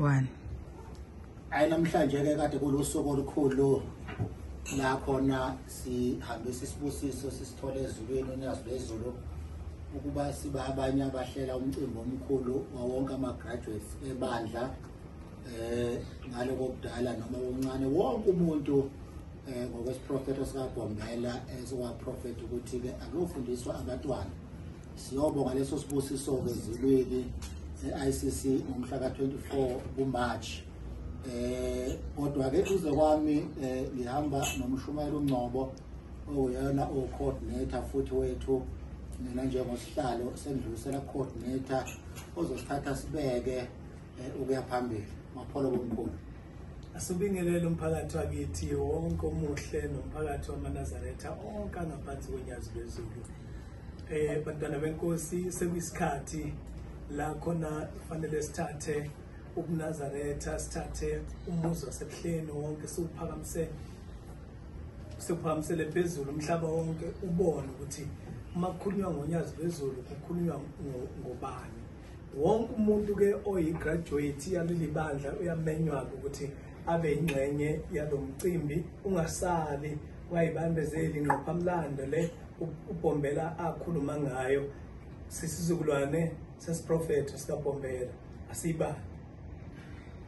1. Hayi, namhlanje ke kade kulusuku olukhulu la khona sihambisa isibusiso sisithole ezulwini, uNyazi lwezulu, ukuba siba abanye abahlela umcimbi omkhulu wawonke ama-graduates ebandla, ngaloko kudala noma okuncane, wonke umuntu, ngokwesiprofetho sikaBhombela esiwaprofetha ukuthi ke akuyofundiswa abantwana. Siyobonga leso sibusiso-ke ezulwini e-ICC ngomhla ka-24 kuMarch. Kodwa ke eduze kwami ngihamba nomshumayeli uNgcobo, oyena o-coordinator futhi wethu. Mina njengosihlalo sendlulisela coordinator ozosithatha sibeke ukuya phambili. Mapholo komkhulu. Asubingelele umphakathi wakithi wonke omuhle nomphakathi wamaNazaretha onke angaphansi koNyazi lwezulu. Bantwana benkosi, sekuyisikhathi la khona kufanele sithathe ubuNazaretha, sithathe umuzi wasebuhleni wonke, siwuphakamise, siwuphakamisele phezulu, umhlaba wonke ubone ukuthi uma kukhulunywa ngoNyazi lwezulu kukhulunywa ngobani. Wonke umuntu ke oyi-graduate yaleli bandla uyamenywa-ke ukuthi abe yingxenye yalo mcimbi. Ungasali, ungayibambezeli ngqophamlando le uBhombela akhuluma ngayo. Sisizukulwane sesiprofetho sikaBhombela, asiyibani.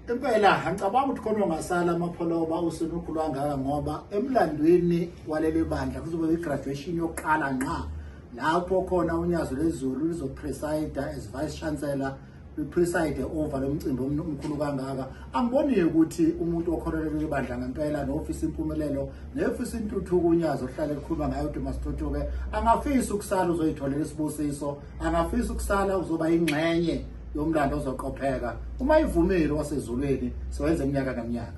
Impela angicabanga ukuthi khona ongasala, amapholoba, usenukhulu kangaka, ngoba emlandweni waleli bandla kuzobe i-graduation yokuqala ngqa lapho khona uNyazi lwezulu lizopreside as vice chancellor, lipreside over lo mcimbi omkhulu kangaka. Angiboni ukuthi umuntu okholelwa kuleli bandla ngempela nofisa impumelelo nefisa intuthuko uNyazi ohlale ekhuluma ngayo ukuthi masithuthuke angafisa ukusala uzoyitholela isibusiso, angafisa ukusala uzoba ingxenye yomlando ozoqopheka uma ivumile wasezulwini siwenze iminyaka ngeminyaka.